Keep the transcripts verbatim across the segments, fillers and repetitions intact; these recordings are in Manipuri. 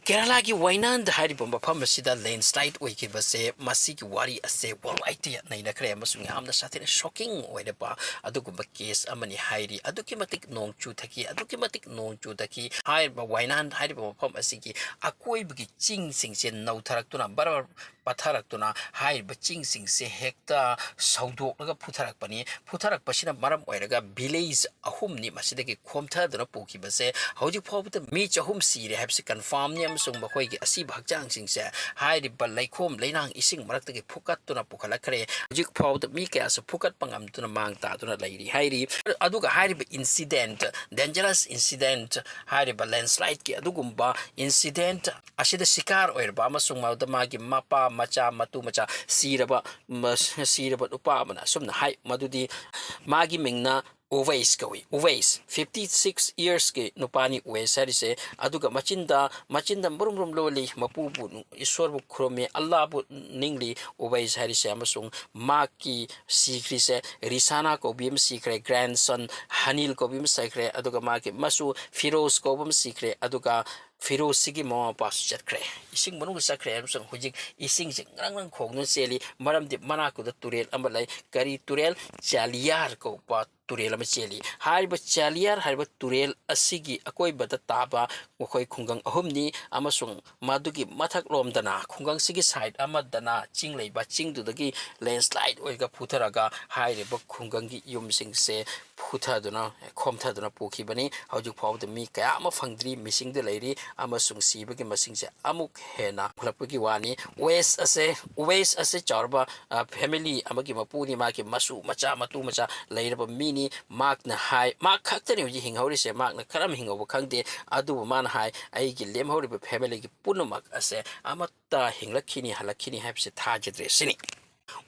ꯀꯦꯔꯂꯥꯒꯤ ꯋꯥꯏꯅꯥꯗ ꯍꯥꯏꯔꯤꯕ ꯃꯐꯝ ꯑꯁꯤꯗ ꯂꯦꯟꯁꯂꯥꯏꯠ ꯑꯣꯏꯈꯤꯕꯁꯦ, ꯃꯁꯤꯒꯤ ꯋꯥꯔꯤ ꯑꯁꯦ ꯋꯥꯔꯜ ꯋꯥꯏꯗꯇ ꯅꯩꯅꯈ꯭ꯔꯦ ꯑꯃꯁꯨꯡ ꯌꯥꯝꯅ ꯁꯥꯊꯤꯅ ꯁꯣꯀꯤꯡ ꯑꯣꯏꯔꯕ ꯑꯗꯨꯒꯨꯝꯕ ꯀꯦꯁ ꯑꯃꯅꯤ ꯍꯥꯏꯔꯤ꯫ ꯑꯗꯨꯛꯀꯤ ꯃꯇꯤꯛ ꯅꯣꯡ ꯆꯨꯊꯈꯤ, ꯑꯗꯨꯛꯀꯤ ꯃꯇꯤꯛ ꯅꯣꯡ ꯆꯨꯊꯈꯤ꯫ ꯍꯥꯏꯔꯤꯕ ꯋꯥꯏꯅꯥꯗ ꯍꯥꯏꯔꯤꯕ ꯃꯐꯝ ꯑꯁꯤꯒꯤ ꯑꯀꯣꯏꯕꯒꯤ ꯆꯤꯡꯁꯤꯡꯁꯦ ꯅꯧꯊꯔꯛꯇꯨꯅ, ꯕꯔ ꯕꯔ ꯄꯠꯊꯔꯛꯇꯨꯅ, ꯍꯥꯏꯔꯤꯕ ꯆꯤꯡꯁꯤꯡꯁꯦ ꯍꯦꯛꯇ ꯁꯧꯗꯣꯛꯂꯒ ꯐꯨꯊꯔꯛꯄꯅꯤ꯫ ꯐꯨꯊꯔꯛꯄꯁꯤꯅ ꯃꯔꯝ ꯑꯣꯏꯔꯒ ꯚꯤꯂꯦꯖ ꯑꯍꯨꯝꯅꯤ ꯃꯁꯤꯗꯒꯤ ꯈꯣꯝꯊꯗꯨꯅ ꯄꯨꯈꯤꯕꯁꯦ꯫ ꯍꯧꯖꯤꯛ ꯐꯥꯎꯕꯗ ꯃꯤ ꯆꯍꯨꯝ ꯁꯤꯔꯦ ꯍꯥꯏꯕꯁꯤ ꯀꯟꯐꯥꯔꯝꯅꯤ, ꯑꯃꯁꯨꯡ ꯃꯈꯣꯏꯒꯤ ꯑꯁꯤꯕ ꯍꯛꯆꯥꯡꯁꯤꯡꯁꯦ ꯍꯥꯏꯔꯤꯕ ꯂꯩꯈꯣꯝ ꯂꯩꯅꯥꯡ ꯏꯁꯤꯡ ꯃꯔꯛꯇꯒꯤ ꯐꯨꯀꯠꯇꯨꯅ ꯄꯨꯈꯠꯂꯛꯈ꯭ꯔꯦ꯫ ꯍꯧꯖꯤꯛ ꯐꯥꯎꯕꯗ ꯃꯤ ꯀꯌꯥꯁꯨ ꯐꯨꯀꯠꯄ ꯉꯝꯗꯨꯅ ꯃꯥꯡ ꯇꯥꯗꯨꯅ ꯂꯩꯔꯤ ꯍꯥꯏꯔꯤ꯫ ꯑꯗꯨꯒ ꯍꯥꯏꯔꯤꯕ ꯏꯟꯁꯤꯗꯦꯟꯠ, ꯗꯦꯟꯖꯔꯁ ꯏꯟꯁꯤꯗꯦꯟꯠ, ꯍꯥꯏꯔꯤꯕ ꯂꯦꯟꯁꯂꯥꯏꯠꯀꯤ ꯑꯗꯨꯒꯨꯝꯕ ꯏꯟꯁꯤꯗꯦꯟꯠ ꯑꯁꯤꯗ ꯁꯤꯀꯥꯔ ꯑꯣꯏꯔꯕ ꯑꯃꯁꯨꯡ ꯃꯗꯨꯗ ꯃꯥꯒꯤ ꯃꯄꯥ, ꯃꯆꯥ, ꯃꯇꯨ, ꯃꯆꯥ ꯁꯤꯔꯕ, ꯃ-, ꯁꯤꯔꯕ ꯅꯨꯄꯥ ꯑꯃꯅ ꯑꯁꯨꯝꯅ ꯍꯥꯏ, ꯃꯗꯨꯗꯤ ꯃꯥꯒꯤ ꯃꯤꯡꯅ ꯎꯋꯩꯁ ꯀꯧꯏ꯫ ꯎꯋꯩꯁ, fifty six yearsꯀꯤ ꯅꯨꯄꯥꯅꯤ ꯎꯋꯩꯁ ꯍꯥꯏꯔꯤꯁꯦ꯫ ꯑꯗꯨꯒ ꯃꯆꯤꯟꯗ, ꯃꯆꯤꯟꯗ ꯃꯔꯨꯝ ꯃꯔꯨꯝ ꯂꯣꯜꯂꯤ, ꯃꯄꯨꯕꯨ, ꯏꯁꯣꯔꯕꯨ ꯈꯨꯔꯨꯝꯃꯤ, ꯑꯜꯂꯥꯕꯨ ꯅꯤꯡꯂꯤ, ꯎꯋꯩꯁ ꯍꯥꯏꯔꯤꯁꯦ꯫ ꯑꯃꯁꯨꯡ ꯃꯍꯥꯛꯀꯤ ꯁꯤꯈ꯭ꯔꯤꯁꯦ, ꯔꯤꯁꯥꯅꯥ ꯀꯧꯕꯤ ꯑꯃ ꯁꯤꯈ꯭ꯔꯦ, grandson ꯍꯅꯤꯜ ꯀꯧꯕꯤ ꯑꯃ ꯁꯤꯈ꯭ꯔꯦ, ꯑꯗꯨꯒ ꯃꯥꯒꯤ ꯃꯁꯨ ꯐꯤꯔꯣꯖ ꯀꯧꯕ ꯑꯃ ꯁꯤꯈ꯭ꯔꯦ, ꯑꯗꯨꯒ ꯐꯤꯔꯣꯖꯁꯤꯒꯤ ꯃꯃꯥ ꯃꯄꯥꯁꯨ ꯆꯠꯈ꯭ꯔꯦ, ꯏꯁꯤꯡ ꯃꯅꯨꯡꯗ ꯆꯠꯈ꯭ꯔꯦ꯫ ꯑꯃꯁꯨꯡ ꯍꯧꯖꯤꯛ ꯏꯁꯤꯡꯁꯦ ꯉꯔꯪ ꯉꯔꯪ ꯈꯣꯡꯗꯨꯅ ꯆꯦꯜꯂꯤ, ꯃꯔꯝꯗꯤ ꯃꯅꯥꯛꯇꯨꯗ ꯇꯨꯔꯦꯜ ꯑꯃ ꯂꯩ꯫ ꯀꯔꯤ ꯇꯨꯔꯦꯜ? ꯆꯥꯂꯤꯌꯥꯔ ꯀꯧꯕ ꯇꯨꯔꯦꯜ ꯑꯃ ꯆꯦꯜꯂꯤ꯫ ꯍꯥꯏꯔꯤꯕ ꯆꯥꯂꯤꯌꯥꯔ ꯍꯥꯏꯔꯤꯕ ꯇꯨꯔꯦꯜ ꯑꯁꯤꯒꯤ ꯑꯀꯣꯏꯕꯗ ꯇꯥꯕ ꯃꯈꯣꯏ ꯈꯨꯡꯒꯪ ꯑꯍꯨꯝꯅꯤ, ꯑꯃꯁꯨꯡ ꯃꯗꯨꯒꯤ ꯃꯊꯛꯂꯣꯝꯗꯅ, ꯈꯨꯡꯒꯪꯁꯤꯒꯤ ꯁꯥꯏꯠ ꯑꯃꯗꯅ ꯆꯤꯡ ꯂꯩꯕ, ꯆꯤꯡꯗꯨꯗꯒꯤ ꯂꯦꯟꯁꯂꯥꯏꯠ ꯑꯣꯏꯔꯒ ꯐꯨꯊꯔꯒ ꯍꯥꯏꯔꯤꯕ ꯈꯨꯡꯒꯪꯒꯤ ꯌꯨꯝꯁꯤꯡꯁꯦ ꯐꯨꯊꯗꯨꯅ, ꯈꯣꯝꯊꯗꯨꯅ ꯄꯨꯈꯤꯕꯅꯤ꯫ ꯍꯧꯖꯤꯛ ꯐꯥꯎꯕꯗ ꯃꯤ ꯀꯌꯥ ꯑꯃ ꯐꯪꯗ꯭ꯔꯤ, ꯃꯤꯁꯤꯡꯗ ꯂꯩꯔꯤ, ꯑꯃꯁꯨꯡ ꯁꯤꯕꯒꯤ ꯃꯁꯤꯡꯁꯦ ꯑꯃꯨꯛ ꯍꯦꯟꯅ ꯍꯦꯟꯒꯠꯂꯛꯄꯒꯤ ꯋꯥꯅꯤ꯫ ꯎꯋꯩꯁ ꯑꯁꯦ, ꯎꯋꯩꯁ ꯑꯁꯦ ꯆꯥꯎꯔꯕ, ꯑ, ꯐꯦꯃꯤꯂꯤ ꯑꯃꯒꯤ ꯃꯄꯨꯅꯤ꯫ ꯃꯥꯒꯤ ꯃꯁꯨ, ꯃꯆꯥ, ꯃꯇꯨ ꯃꯆꯥ ꯂꯩꯔꯕ ꯃꯤꯅꯤ꯫ ꯃꯍꯥꯛꯅ ꯍꯥꯏ, ꯃꯍꯥꯛ ꯈꯛꯇꯅꯤ ꯍꯧꯖꯤꯛ ꯍꯤꯡꯍꯧꯔꯤꯁꯦ, ꯃꯍꯥꯛꯅ ꯈꯔ ꯑꯃ ꯍꯤꯡꯍꯧꯕ ꯈꯪꯗꯦ꯫ ꯑꯗꯨꯕꯨ ꯃꯥꯅ ꯍꯥꯏ, "ꯑꯩꯒꯤ ꯂꯦꯝꯍꯧꯔꯤꯕ ꯐꯦꯃꯤꯂꯤꯒꯤ ꯄꯨꯝꯅꯃꯛ ꯑꯁꯦ ꯑꯃꯠꯇ ꯍꯤꯡꯂꯛꯈꯤꯅꯤ, ꯍꯜꯂꯛꯈꯤꯅꯤ ꯍꯥꯏꯕꯁꯦ ꯊꯥꯖꯗ꯭ꯔꯦ" ꯁꯤꯅꯤ꯫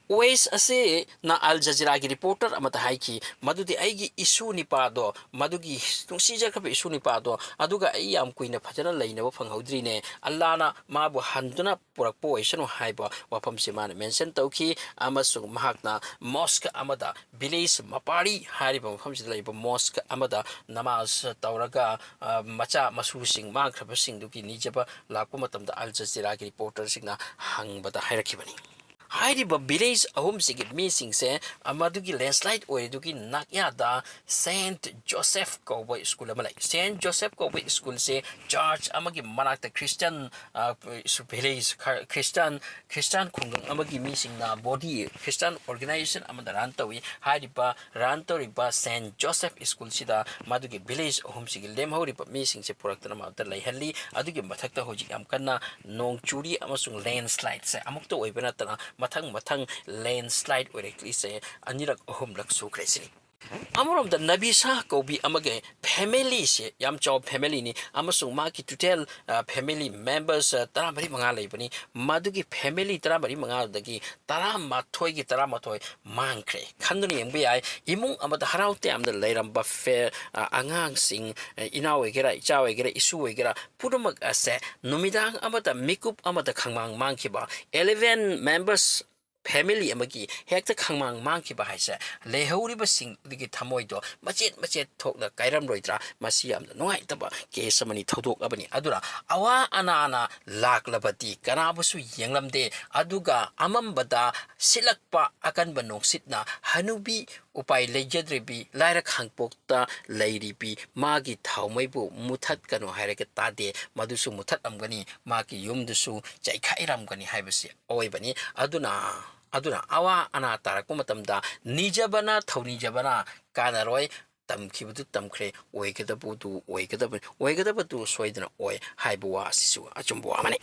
ꯎꯋꯩꯁ ꯑꯁꯤꯅ ꯑꯜ ꯖꯖꯤꯔꯥꯒꯤ ꯔꯤꯄꯣꯔꯇꯔ ꯑꯃꯗ ꯍꯥꯏꯈꯤ ꯃꯗꯨꯗꯤ, "ꯑꯩꯒꯤ ꯏꯁꯨ ꯅꯤꯄꯥꯗꯣ, ꯃꯗꯨꯒꯤ ꯅꯨꯡꯁꯤꯖꯈ꯭ꯔꯕ ꯏꯁꯨ ꯅꯤꯄꯥꯗꯣ, ꯑꯗꯨꯒ ꯑꯩ ꯌꯥꯝ ꯀꯨꯏꯅ ꯐꯖꯅ ꯂꯩꯅꯕ ꯐꯪꯍꯧꯗ꯭ꯔꯤꯅꯦ꯫ ꯑꯜꯂꯥꯅ ꯃꯥꯕꯨ ꯍꯟꯗꯨꯅ ꯄꯨꯔꯛꯄ ꯑꯣꯏꯁꯅꯨ" ꯍꯥꯏꯕ ꯋꯥꯐꯝꯁꯤ ꯃꯥꯅ ꯃꯦꯟꯁꯟ ꯇꯧꯈꯤ꯫ ꯑꯃꯁꯨꯡ ꯃꯍꯥꯛꯅ ꯃꯣꯁꯛ ꯑꯃꯗ, ꯚꯤꯂꯦꯖ ꯃꯄꯥꯔꯤ ꯍꯥꯏꯔꯤꯕ ꯃꯐꯝꯁꯤꯗ ꯂꯩꯕ ꯃꯣꯁꯛ ꯑꯃꯗ ꯅꯃꯥꯖ ꯇꯧꯔꯒ, ꯑ, ꯃꯆꯥ ꯃꯁꯨꯁꯤꯡ ꯃꯥꯡꯈ꯭ꯔꯕꯁꯤꯡꯗꯨꯒꯤ ꯅꯤꯖꯕ ꯂꯥꯛꯄ ꯃꯇꯝꯗ ꯑꯜ ꯖꯖꯤꯔꯥꯒꯤ ꯔꯤꯄꯣꯔꯇꯔꯁꯤꯡꯅ ꯍꯪꯕꯗ ꯍꯥꯏꯔꯛꯈꯤꯕꯅꯤ꯫ ꯍꯥꯏꯔꯤꯕ ꯚꯤꯂꯦꯖ ꯑꯍꯨꯝꯁꯤꯒꯤ ꯃꯤꯁꯤꯡꯁꯦ, ꯑ, ꯃꯗꯨꯒꯤ ꯂꯦꯟꯁꯂꯥꯏꯠ ꯑꯣꯏꯔꯤꯗꯨꯒꯤ ꯅꯥꯛꯌꯥꯗ ꯁꯦꯟꯠ ꯖꯣꯁꯦꯐ ꯀꯧꯕ ꯁ꯭ꯀꯨꯜ ꯑꯃ ꯂꯩ꯫ ꯁꯦꯟꯠ ꯖꯣꯁꯦꯐ ꯀꯧꯕ ꯁ꯭ꯀꯨꯜꯁꯦ ꯆꯔꯆ ꯑꯃꯒꯤ ꯃꯅꯥꯛꯇ ꯈ꯭ꯔꯤꯁꯇꯤꯌꯟ, ꯑ, ꯚꯤꯂꯦꯖ ꯈꯔ, ꯈ꯭ꯔꯤꯁꯇꯤꯌꯟ, ꯈ꯭ꯔꯤꯁꯇꯤꯌꯟ ꯈꯨꯡꯒꯪ ꯑꯃꯒꯤ ꯃꯤꯁꯤꯡꯅ ꯕꯣꯗꯤ, ꯈ꯭ꯔꯤꯁꯇꯤꯌꯟ ꯑꯣꯔꯒꯅꯥꯏꯖꯦꯁꯟ ꯑꯃꯗ ꯔꯟ ꯇꯧꯏ꯫ ꯍꯥꯏꯔꯤꯕ ꯔꯟ ꯇꯧꯔꯤꯕ ꯁꯦꯟꯠ ꯖꯣꯁꯦꯐ ꯁ꯭ꯀꯨꯜꯁꯤꯗ ꯃꯗꯨꯒꯤ ꯚꯤꯂꯦꯖ ꯑꯍꯨꯝꯁꯤꯒꯤ ꯂꯦꯝꯍꯧꯔꯤꯕ ꯃꯤꯁꯤꯡꯁꯦ ꯄꯨꯔꯛꯇꯨꯅ ꯃꯗꯨꯗ ꯂꯩꯍꯜꯂꯤ꯫ ꯑꯗꯨꯒꯤ ꯃꯊꯛꯇ ꯍꯧꯖꯤꯛ ꯌꯥꯝ ꯀꯟꯅ ꯅꯣꯡ ꯆꯨꯔꯤ, ꯑꯃꯁꯨꯡ ꯂꯦꯟꯁꯂꯥꯏꯠꯁꯦ ꯑꯃꯨꯛꯇ ꯑꯣꯏꯕ ꯅꯠꯇꯅ ꯃꯊꯪ ꯃꯊꯪ ꯂꯦꯟꯁꯂꯥꯏꯠ ꯑꯣꯏꯔꯛꯂꯤꯁꯦ ꯑꯅꯤꯔꯛ ꯑꯍꯨꯝꯂꯛ ꯁꯨꯈ꯭ꯔꯦ ꯁꯤꯅꯤ꯫ ꯑꯃꯔꯣꯝꯗ ꯅꯕꯤꯁꯥ ꯀꯧꯕꯤ ꯑꯃꯒꯤ ꯐꯦꯃꯤꯂꯤꯁꯦ ꯌꯥꯝ ꯆꯥꯎꯕ ꯐꯦꯃꯤꯂꯤꯅꯤ, ꯑꯃꯁꯨꯡ ꯃꯥꯒꯤ ꯇꯣꯇꯦꯜ, ꯑ, ꯐꯦꯃꯤꯂꯤ ꯃꯦꯝꯕꯔꯁ, ꯑ, ꯇꯔꯥꯃꯔꯤ ꯃꯉꯥ ꯂꯩꯕꯅꯤ꯫ ꯃꯗꯨꯒꯤ ꯐꯦꯃꯤꯂꯤ ꯇꯔꯥꯃꯔꯤ ꯃꯉꯥꯗꯒꯤ ꯇꯔꯥꯃꯥꯊꯣꯏꯒꯤ ꯇꯔꯥꯃꯥꯊꯣꯏ ꯃꯥꯡꯈ꯭ꯔꯦ꯫ ꯈꯟꯗꯨꯅ ꯌꯦꯡꯕ ꯌꯥꯏ, ꯏꯃꯨꯡ ꯑꯃꯗ ꯍꯔꯥꯎ ꯇꯌꯥꯝꯅ ꯂꯩꯔꯝꯕ ꯐꯦ-, ꯑ, ꯑꯉꯥꯡꯁꯤꯡ, ꯑ, ꯏꯅꯥꯎ ꯑꯣꯏꯒꯦꯔꯥ, ꯏꯆꯥ ꯑꯣꯏꯒꯦꯔꯥ, ꯏꯁꯨ ꯑꯣꯏꯒꯦꯔꯥ, ꯄꯨꯝꯅꯃꯛ ꯑꯁꯦ ꯅꯨꯃꯤꯗꯥꯡ ꯑꯃꯗ ꯃꯤꯀꯨꯞ ꯑꯃꯗ ꯈꯪꯃꯥꯡ ꯃꯥꯡꯈꯤꯕ ꯑꯦꯂꯦꯚꯦꯟ ꯃꯦꯝꯕꯔꯁ ꯐꯦꯃꯤꯂꯤ ꯑꯃꯒꯤ ꯍꯦꯛꯇ ꯈꯪꯃꯥꯡ ꯃꯥꯡꯈꯤꯕ ꯍꯥꯏꯁꯦ ꯂꯩꯍꯧꯔꯤꯕꯁꯤꯡꯗꯨꯒꯤ ꯊꯃꯣꯏꯗꯣ ꯃꯆꯦꯠ ꯃꯆꯦꯠ ꯊꯣꯛꯅ ꯀꯥꯏꯔꯝꯂꯣꯏꯗ꯭ꯔꯥ? ꯃꯁꯤ ꯌꯥꯝꯅ ꯅꯨꯡꯉꯥꯏꯇꯕ ꯀꯦꯁ ꯑꯃꯅꯤ, ꯊꯧꯗꯣꯛ ꯑꯃꯅꯤ꯫ ꯑꯗꯨꯅ ꯑꯋꯥ ꯑꯅꯥꯅ ꯂꯥꯛꯂꯕꯗꯤ ꯀꯅꯥꯕꯨꯁꯨ ꯌꯦꯡꯂꯝꯗꯦ, ꯑꯗꯨꯒ ꯑꯃꯝꯕꯗ ꯁꯤꯠꯂꯛꯄ ꯑꯀꯟꯕ ꯅꯨꯡꯁꯤꯠꯅ ꯍꯅꯨꯕꯤ, ꯎꯄꯥꯏ ꯂꯩꯖꯗ꯭ꯔꯕꯤ, ꯂꯥꯏꯔ ꯈꯥꯡꯄꯣꯛꯇ ꯂꯩꯔꯤꯕꯤ ꯃꯥꯒꯤ ꯊꯥꯎꯃꯩꯕꯨ ꯃꯨꯊꯠꯀꯅꯨ ꯍꯥꯏꯔꯒ ꯇꯥꯗꯦ, ꯃꯗꯨꯁꯨ ꯃꯨꯊꯠꯂꯝꯒꯅꯤ, ꯃꯥꯒꯤ ꯌꯨꯝꯗꯨꯁꯨ ꯆꯩꯈꯥꯏꯔꯝꯒꯅꯤ ꯍꯥꯏꯕꯁꯤ ꯑꯣꯏꯕꯅꯤ꯫ ꯑꯗꯨꯅ, ꯑꯗꯨꯅ ꯑꯋꯥ ꯑꯅꯥ ꯇꯥꯔꯛꯄ ꯃꯇꯝꯗ ꯅꯤꯖꯕꯅ, ꯊꯧꯅꯤꯖꯕꯅ ꯀꯥꯟꯅꯔꯣꯏ꯫ ꯇꯝꯈꯤꯕꯗꯨ ꯇꯝꯈ꯭ꯔꯦ, ꯑꯣꯏꯒꯗꯕꯗꯨ ꯑꯣꯏꯒꯗꯕꯅꯤ, ꯑꯣꯏꯒꯗꯕꯗꯨ ꯁꯣꯏꯗꯅ ꯑꯣꯏ ꯍꯥꯏꯕ ꯋꯥ ꯑꯁꯤꯁꯨ ꯑꯆꯨꯝꯕ ꯋꯥ ꯑꯃꯅꯤ꯫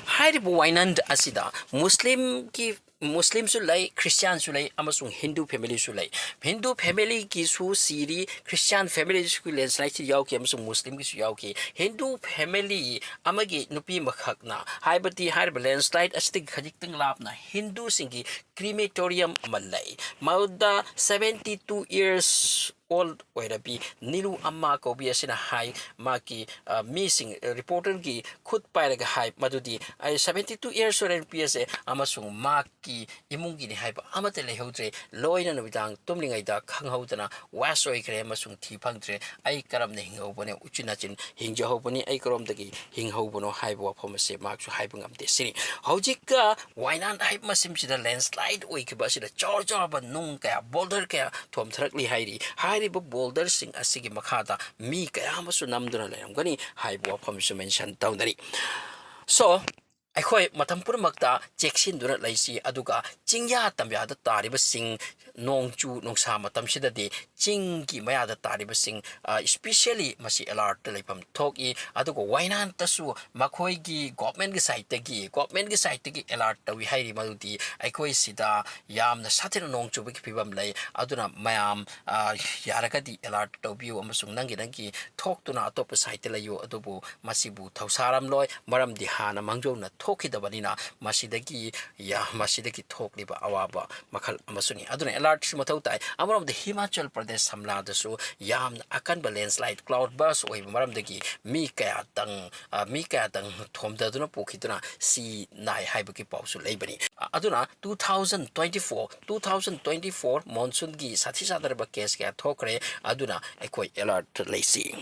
ꯍꯥꯏꯔꯤꯕ ꯋꯥꯏꯅꯟꯗ ꯑꯁꯤꯗ ꯃꯨꯁꯂꯤꯝꯒꯤ ꯃꯨꯁꯂꯤꯝꯁꯨ ꯂꯩ, ꯈ꯭ꯔꯤꯁꯇꯤꯌꯥꯟꯁꯨ ꯂꯩ, ꯑꯃꯁꯨꯡ ꯍꯤꯟꯗꯨ ꯐꯦꯃꯤꯂꯤꯁꯨ ꯂꯩ꯫ ꯍꯤꯟꯗꯨ ꯐꯦꯃꯤꯂꯤꯒꯤꯁꯨ ꯁꯤꯔꯤ, ꯈ꯭ꯔꯤꯁꯇꯤꯌꯥꯟ ꯐꯦꯃꯤꯂꯤꯁꯨ ꯂꯦꯟꯁ꯭ꯂꯥꯏꯠꯁꯤ ꯌꯥꯎꯈꯤ, ꯑꯃꯁꯨꯡ ꯃꯨꯁꯂꯤꯝꯒꯤꯁꯨ ꯌꯥꯎꯈꯤ꯫ ꯍꯤꯟꯗꯨ ꯐꯦꯃꯤꯂꯤ ꯑꯃꯒꯤ ꯅꯨꯄꯤ ꯑꯃꯈꯛꯅ, ꯍꯥꯏꯕꯗꯤ ꯍꯥꯏꯔꯤꯕ ꯂꯦꯟꯁ꯭ꯂꯥꯏꯠ ꯑꯁꯤꯗꯒꯤ ꯈꯖꯤꯛꯇꯪ ꯂꯥꯞꯅ ꯍꯤꯟꯗꯨꯁꯤꯡꯒꯤ ꯀ꯭ꯔꯤꯃꯦꯇꯣꯔꯤꯌꯝ ꯑꯃ ꯂꯩ꯫ ꯃꯗꯨꯗ seventy two years old ꯑꯣꯏꯔꯕꯤ ꯅꯤꯔꯨ ꯑꯃ ꯀꯧꯕꯤ ꯑꯁꯤꯅ ꯍꯥꯏ, ꯃꯥꯒꯤ, ꯑ, ꯃꯤꯁꯤꯡ, ꯑ, ꯔꯤꯄꯣꯔꯇꯔꯒꯤ ꯈꯨꯠ ꯄꯥꯏꯔꯒ ꯍꯥꯏ ꯃꯗꯨꯗꯤ, ꯑꯩ seventy two years ꯑꯣꯏꯔꯕꯤ ꯅꯨꯄꯤ ꯑꯁꯦ ꯑꯃꯁꯨꯡ ꯃꯍꯥꯛꯀꯤ ꯏꯃꯨꯡꯒꯤꯅꯤ ꯍꯥꯏꯕ ꯑꯃꯠꯇ ꯂꯩꯍꯧꯗ꯭ꯔꯦ꯫ ꯂꯣꯏꯅ ꯅꯨꯃꯤꯗꯥꯡ ꯇꯨꯝꯂꯤꯉꯩꯗ ꯈꯪꯍꯧꯗꯅ ꯋꯥꯁ ꯑꯣꯏꯈ꯭ꯔꯦ ꯑꯃꯁꯨꯡ ꯊꯤ ꯐꯪꯗ꯭ꯔꯦ꯫ ꯑꯩ ꯀꯔꯝꯅ ꯍꯤꯡꯍꯧꯕꯅꯦ? ꯎꯆꯤꯟ ꯅꯥꯆꯤꯟ ꯍꯤꯡꯖꯍꯧꯕꯅꯤ꯫ ꯑꯩ ꯀꯔꯣꯝꯗꯒꯤ ꯍꯤꯡꯍꯧꯕꯅꯣ ꯍꯥꯏꯕ ꯋꯥꯐꯝ ꯑꯁꯦ ꯃꯍꯥꯛꯁꯨ ꯍꯥꯏꯕ ꯉꯝꯗꯦ ꯁꯤꯅꯤ꯫ ꯍꯧꯖꯤꯛꯀ ꯋꯥꯏꯅꯥꯗ ꯍꯥꯏꯕ ꯃꯁꯤꯁꯤꯗ ꯂꯦꯟꯁ꯭ꯂꯥꯏꯠ ꯑꯣꯏꯈꯤꯕ ꯑꯁꯤꯗ ꯆꯥꯎꯔ ꯆꯥꯎꯔꯕ ꯅꯨꯡ ꯀꯌꯥ, ꯕꯣꯜꯗꯔ ꯀꯌꯥ ꯊꯣꯝꯊꯔꯛꯂꯤ ꯍꯥꯏꯔꯤ꯫ ꯍꯥꯏꯔꯤꯕ ꯕꯣꯜꯗꯔꯁꯤꯡ ꯑꯁꯤꯒꯤ ꯃꯈꯥꯗ ꯃꯤ ꯀꯌꯥ ꯑꯃꯁꯨ ꯅꯝꯗꯨꯅ ꯂꯩꯔꯝꯒꯅꯤ ꯍꯥꯏꯕ ꯋꯥꯐꯝꯁꯨ ꯃꯦꯟꯁꯟ ꯇꯧꯅꯔꯤ꯫ So, ꯑꯩꯈꯣꯏ ꯃꯇꯝ ꯄꯨꯝꯅꯃꯛꯇ ꯆꯦꯛꯁꯤꯟꯗꯨꯅ ꯂꯩꯁꯤ, ꯑꯗꯨꯒ ꯆꯤꯡꯌꯥ ꯇꯝꯌꯥꯗ ꯇꯥꯔꯤꯕꯁꯤꯡ, ꯅꯣꯡꯆꯨ ꯅꯨꯡꯁꯥ ꯃꯇꯝꯁꯤꯗꯗꯤ ꯆꯤꯡꯒꯤ ꯃꯌꯥꯗ ꯇꯥꯔꯤꯕꯁꯤꯡ, ꯑ, especially ꯃꯁꯤ ꯑꯦꯂꯥꯔꯠꯇ ꯂꯩꯐꯝ ꯊꯣꯛꯏ꯫ ꯑꯗꯨꯒ ꯋꯥꯏꯅꯥꯗꯁꯨ ꯃꯈꯣꯏꯒꯤ ꯒꯣꯚꯔꯟꯃꯦꯟꯠꯀꯤ ꯁꯥꯏꯠꯇꯒꯤ, ꯒꯣꯚꯔꯟꯃꯦꯟꯠꯀꯤ ꯁꯥꯏꯠꯇꯒꯤ ꯑꯦꯂꯥꯔꯠ ꯇꯧꯏ ꯍꯥꯏꯔꯤ, ꯃꯗꯨꯗꯤ ꯑꯩꯈꯣꯏ ꯁꯤꯗ ꯌꯥꯝꯅ ꯁꯥꯊꯤꯅ ꯅꯣꯡ ꯆꯨꯕꯒꯤ ꯐꯤꯕꯝ ꯂꯩ, ꯑꯗꯨꯅ ꯃꯌꯥꯝ, ꯑ, ꯌꯥꯔꯒꯗꯤ ꯑꯦꯂꯥꯔꯠ ꯇꯧꯕꯤꯌꯨ ꯑꯃꯁꯨꯡ ꯅꯪꯒꯤ, ꯅꯪꯒꯤ ꯊꯣꯛꯇꯨꯅ ꯑꯇꯣꯞꯄ ꯁꯥꯏꯠꯇ ꯂꯩꯌꯨ, ꯑꯗꯨꯕꯨ ꯃꯁꯤꯕꯨ ꯊꯧꯁꯥꯔꯝꯂꯣꯏ, ꯃꯔꯝꯗꯤ ꯍꯥꯟꯅ ꯃꯥꯡꯖꯧꯅ ꯊꯣꯛꯈꯤꯗꯕꯅꯤꯅ ꯃꯁꯤꯗꯒꯤ ꯌꯥ-, ꯃꯁꯤꯗꯒꯤ ꯊꯣꯛꯂꯤꯕ ꯑꯋꯥꯕ ꯃꯈꯜ ꯑꯃꯁꯨꯅꯤ꯫ ꯑꯗꯨꯅ ꯑꯦꯂꯥꯔꯠꯁꯨ ꯃꯊꯧ ꯇꯥꯏ꯫ ꯑꯃꯔꯣꯝꯗ ꯍꯤꯃꯥꯆꯜ ꯄ꯭ꯔꯗꯦꯁ ꯁꯝꯂꯥꯗꯁꯨ ꯌꯥꯝꯅ ꯑꯀꯟꯕ ꯂꯦꯟꯁ꯭ꯂꯥꯏꯠ, ꯀ꯭ꯂꯥꯎꯗ ꯕꯔꯁ ꯑꯣꯏꯕ ꯃꯔꯝꯗꯒꯤ ꯃꯤ ꯀꯌꯥꯇꯪ, ꯑ, ꯃꯤ ꯀꯌꯥꯇꯪ ꯊꯣꯝꯊꯗꯨꯅ ꯄꯨꯈꯤꯗꯨꯅ ꯁꯤ ꯅꯥꯏ ꯍꯥꯏꯕꯒꯤ ꯄꯥꯎꯁꯨ ꯂꯩꯕꯅꯤ꯫ ꯑ-, ꯑꯗꯨꯅ two thousand twenty four, two thousand twenty four ꯃꯣꯟꯁꯨꯟꯒꯤ ꯁꯥꯊꯤ ꯆꯥꯗꯔꯕ ꯀꯦꯁ ꯀꯌꯥ ꯊꯣꯛꯈ꯭ꯔꯦ꯫ ꯑꯗꯨꯅ ꯑꯩꯈꯣꯏ ꯑꯦꯂꯥꯔꯠ ꯂꯩꯁꯤ꯫